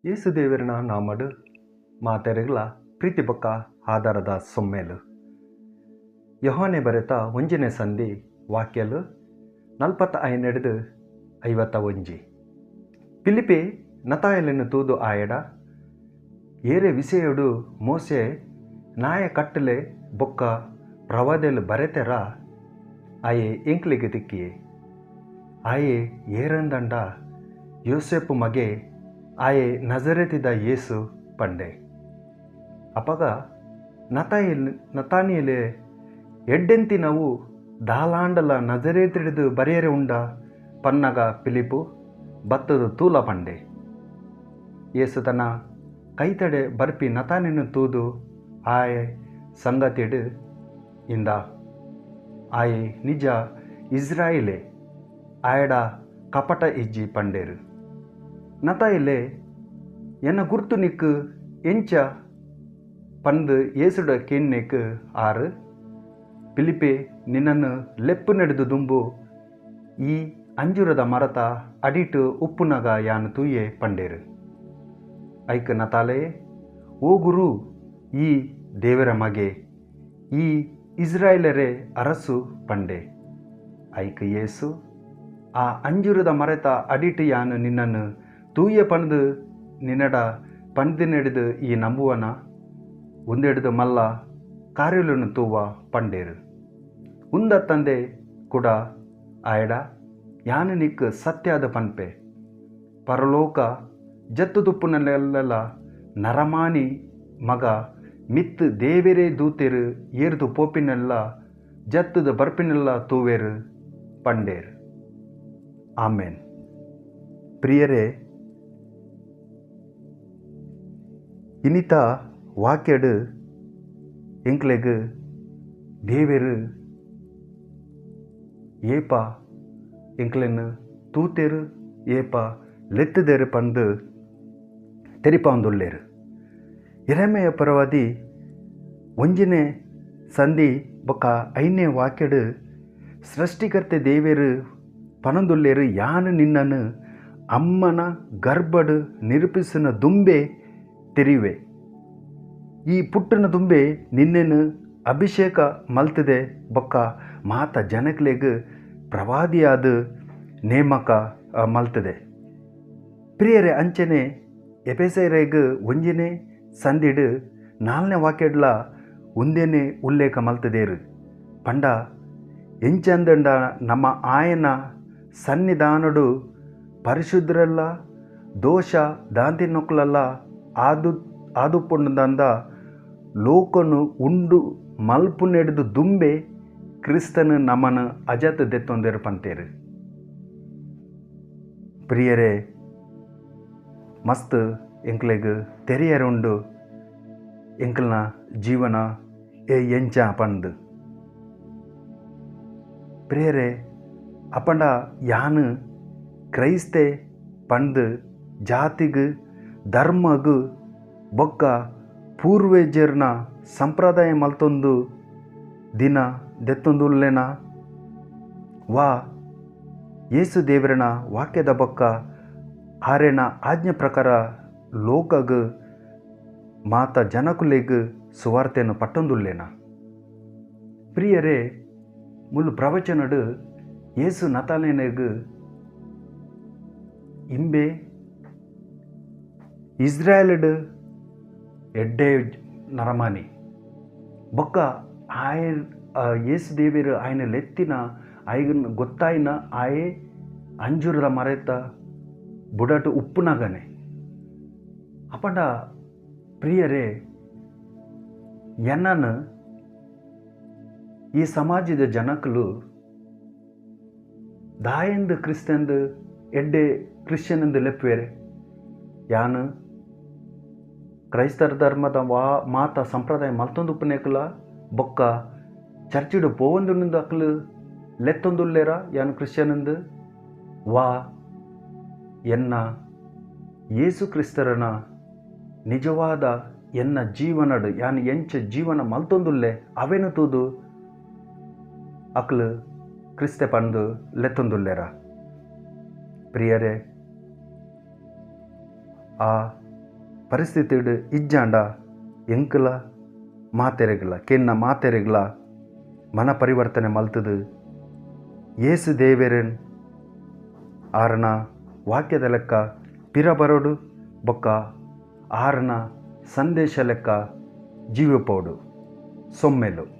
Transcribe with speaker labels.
Speaker 1: ಯೇಸುದೇವರನ ನಾಮಡು ಮಾತೆರೆಗ್ಲ ಪ್ರೀತಿ ಬೊಕ್ಕ ಆಧಾರದ ಸೊಮ್ಮೇಲು. ಯೋಹಾನೆ ಬರೆತ ಒಂಜನೇ ಸಂಧಿ ವಾಕ್ಯಲು 45 51. ಫಿಲಿಪ್ಪೆ ನತಾಯಲನ್ನು ತೂದು ಆಯಡ ಏರೆ ವಿಷಯಡು ಮೋಸೆ ನಾಯ ಕಟ್ಟಲೆ ಬೊಕ್ಕ ಪ್ರವಾದೆಲು ಬರೆತೆರ ಆಯೆ ಎಂಕ್ಲಿಗೆ ತಿಕ್ಕಿಯೆ. ಆಯೆ ಏರಂದಂಡ ಯೋಸೆಪು ಮಗೆ ಆಯೆ ನಜರೇತಿದ ಯೇಸು ಪಂಡೆ. ಅಪಗ ನತಾನಿಯಲೆ ಎಡ್ಡೆಂತಿನವು ದಾಲಾಂಡಲ ನಜರೇತಿಡಿದು ಬರೆಯರೆ ಉಂಡ ಪನ್ನಗ ಫಿಲಿಪ್ಪು ಬತ್ತದು ತೂಲ ಪಂಡೆ. ಯೇಸು ತನ್ನ ಕೈತಡೆ ಬರ್ಪಿ ನತಾನಿಯನ್ನು ತೂದು ಆಯೆ ಸಂಗತಿಡು ಇಂದ ಆಯೆ ನಿಜ ಇಸ್ರಾಯೇಲೆ ಆಯಡ ಕಪಟ ಇಜ್ಜಿ ಪಂಡೇರು. ನತಾಯಿಲೆ ಎನ್ನ ಗುರ್ತು ನಿಕ್ಕು ಎಂಚ ಪಂದು ಏಸುಡ ಕೇನ್ನೆಕ್ ಆರು ಫಿಲಿಪ್ಪೆ ನಿನ್ನನ್ನು ಲೆಪ್ಪು ನಡೆದು ದುಂಬು ಈ ಅಂಜುರದ ಮರತ ಅಡಿಟು ಉಪ್ಪುನಗ ಯಾನು ತೂಯೆ ಪಂಡೇರು. ಐಕ್ ನತಾಲೆ ಓ ಗುರು, ಈ ದೇವರ ಮಗೆ, ಈ ಇಸ್ರಾಯೇಲರೇ ಅರಸು ಪಂಡೆ. ಐಕ್ ಯೇಸು ಆ ಅಂಜುರದ ಮರೆತ ಅಡಿಟು ಯಾನು ನಿನ್ನನ್ನು ತೂಯೆ ಪಂದು ನಿನ್ನಡ ಪಂದಿನೆಡಿದು ಈ ನಂಬುವನ ಒಂದೆಡ್ದು ಮಲ್ಲ ಕಾರ್ಯలను ತೂವ ಪಂಡೇರು. ಉಂದ ತಂದೆ ಕೂಡ ಆಯಡ ಯಾನು ನಿಕ್ ಸತ್ಯಾದ ಪನ್ಪೆ, ಪರಲೋಕ ಜತ್ತು ತುಪ್ಪುನಲ್ಲೆಲ್ಲ ನರಮಾನಿ ಮಗ ಮಿತ್ತು ದೇವೆರೇ ದೂತೆರು ಏರ್ದು ಪೋಪಿನೆಲ್ಲ ಜತ್ತದ ಬರ್ಪಿನೆಲ್ಲ ತೂವೇರು ಪಂಡೇರು. ಆಮೇನ್. ಪ್ರಿಯರೇ, ಇನಿತ ವಾಕ್ಯಡು ಎಂಕ್ಲೆಗ್ ದೇವೆರು ಏಪ ಎಂಕ್ಲೆನ್ ತೂತೆರು ಏಪ ಲೆತ್ತುದೇರು ಪಂದು ತೆರಿಪಾಂದುಲ್ಲೇರು. ಯೆರೆಮೀಯ ಪರವಾದಿ 1ನೇ ಸಂಧಿ ಬೊಕ್ಕ 5ನೇ ವಾಕ್ಯಡು ಸೃಷ್ಟಿಕರ್ತೆ ದೇವೆರು ಪನಂದುಲ್ಲೇರು ಯಾನು ನಿನ್ನನ್ನು ಅಮ್ಮನ ಗರ್ಭಡು ನಿರೂಪಿಸಿನ ದುಂಬೆ ತೆರಿವೆ, ಈ ಪುಟ್ಟನ ದುಂಬೆ ನಿನ್ನೆನು ಅಭಿಷೇಕ ಮಲ್ತದೆ ಬೊಕ್ಕ ಮಾತ ಜನಕ್ಲೆಗ್ ಪ್ರವಾದಿಯಾದ ನೇಮಕ ಮಲ್ತದೆ. ಪ್ರಿಯರೇ, ಅಂಚನೆ ಎಪೆಸೆರೆಗ್ 1ನೇ ಸಂಧಿಡು 4ನೇ ವಾಕ್ಯಡ್ಲ ಒಂದೇನೆ ಉಲ್ಲೇಖ ಮಲ್ತದೇರು. ಪಂಡ ಎಂಚಂದಂಡ ನಮ್ಮ ಆಯನ ಸನ್ನಿಧಾನಡು ಪರಿಶುದ್ಧರಲ್ಲ ದೋಷ ದಾಂತಿನೊಕ್ಕಲಲ್ಲ ಆದು ಆದುಪೊಂಡಂದ ಲೋಕನು ಉಂಡು ಮಲ್ಪು ನೆಡೆದು ದುಂಬೆ ಕ್ರಿಸ್ತನು ನಮ್ಮನ್ನು ಅಜತ್ ದೆತ್ತೊಂದೇರು ಪಂತೇರು. ಪ್ರಿಯರೇ, ಮಸ್ತ್ ಎಂಕ್ಲೆಗ್ ತೆರಿಯರುಂಡು ಎಂಕ್ಲನ ಜೀವನ ಎಂಚ ಪಂದು. ಪ್ರಿಯರೇ, ಅಪಂಡ ಯಾನು ಕ್ರೈಸ್ತೆ ಪಂದು ಜಾತಿಗ್ ಧರ್ಮಗು ಬೊಕ್ಕ ಪೂರ್ವಜರ್ನ ಸಂಪ್ರದಾಯ ಮಲ್ತೊಂದು ದಿನ ದೆತ್ತೊಂದುಲ್ಲೇನ ವಾ ಯೇಸು ದೇವರನ ವಾಕ್ಯದ ಬೊಕ್ಕ ಆರೆನ ಆಜ್ಞೆ ಪ್ರಕಾರ ಲೋಕಗ್ ಮಾತ ಜನಕುಲೆಗ್ ಸುವಾರ್ತೆಯನ್ನು ಪಟ್ಟೊಂದುಲ್ಲೇನ. ಪ್ರಿಯರೇ, ಮುಲ್ಲು ಪ್ರವಚನಡು ಯೇಸು ನತಾಲೇನಗ್ ಇಂಬೆ ಇಸ್ರಾಯೇಲ್ಡ್ ಎಡ್ಡೆ ನರಮಾನಿ ಬೊಕ್ಕ ಆಯ ಯೇಸು ದೇವರು ಆಯನ ಲೆತ್ತಿನ ಆಯನ ಗೊತ್ತಾಯಿನ ಆಯೆ ಅಂಜುರದ ಮರೆತ ಬುಡಟು ಉಪ್ಪುನಗನೆ. ಅಪಂಡ ಪ್ರಿಯರೇ, ಎನ್ನನು ಈ ಸಮಾಜದ ಜನಕಲು ದಾಯಂದು ಕ್ರಿಸ್ತಂದು ಎಡ್ಡೆ ಕ್ರಿಶ್ಚಿಯನ್ ಎಂದು ಲೆಪ್ಪುವೇರೆ. ಯಾನು ಕ್ರೈಸ್ತರ ಧರ್ಮದ ಮಾತ ಸಂಪ್ರದಾಯ ಮಲ್ತೊಂದು ಉಪ್ಪುನೇಕಲ ಬೊಕ್ಕ ಚರ್ಚಿಡು ಪೋವೊಂದು ಅಕ್ಲು ಲೆತ್ತೊಂದುಲ್ಲೇರ ಯಾನು ಕ್ರಿಶ್ಚಿಯನ್ ಎಂದು ವಾ ಎನ್ನ ಯೇಸು ಕ್ರಿಸ್ತರನ ನಿಜವಾದ ಎನ್ನ ಜೀವನಡು ಯಾನು ಎಂಚ ಜೀವನ ಮಲ್ತೊಂದುಲ್ಲೆ ಅವೇನು ತೂದು ಅಕ್ಲು ಕ್ರಿಸ್ತೆ ಪಂದು ಲೆತ್ತೊಂದುಲ್ಲೇರ. ಪ್ರಿಯರೇ, ಆ ಪರಿಸ್ಥಿತಿಡ್ ಇಜ್ಜಾಂಡ ಎಂಕುಲ ಮಾತೆರೆಗ್ಲ ಕೆನ್ನ ಮಾತೆರೆಗ್ಲ ಮನ ಪರಿವರ್ತನೆ ಮಲ್ತದು ಯೇಸು ದೇವೆರೆನ್ ಆರನ ವಾಕ್ಯದ ಲೆಕ್ಕ ಪಿರ ಬರೋಡು ಬೊಕ್ಕ ಆರನ ಸಂದೇಶ ಲೆಕ್ಕ ಜೀವಪೋಡು. ಸೊಮ್ಮೆಲು.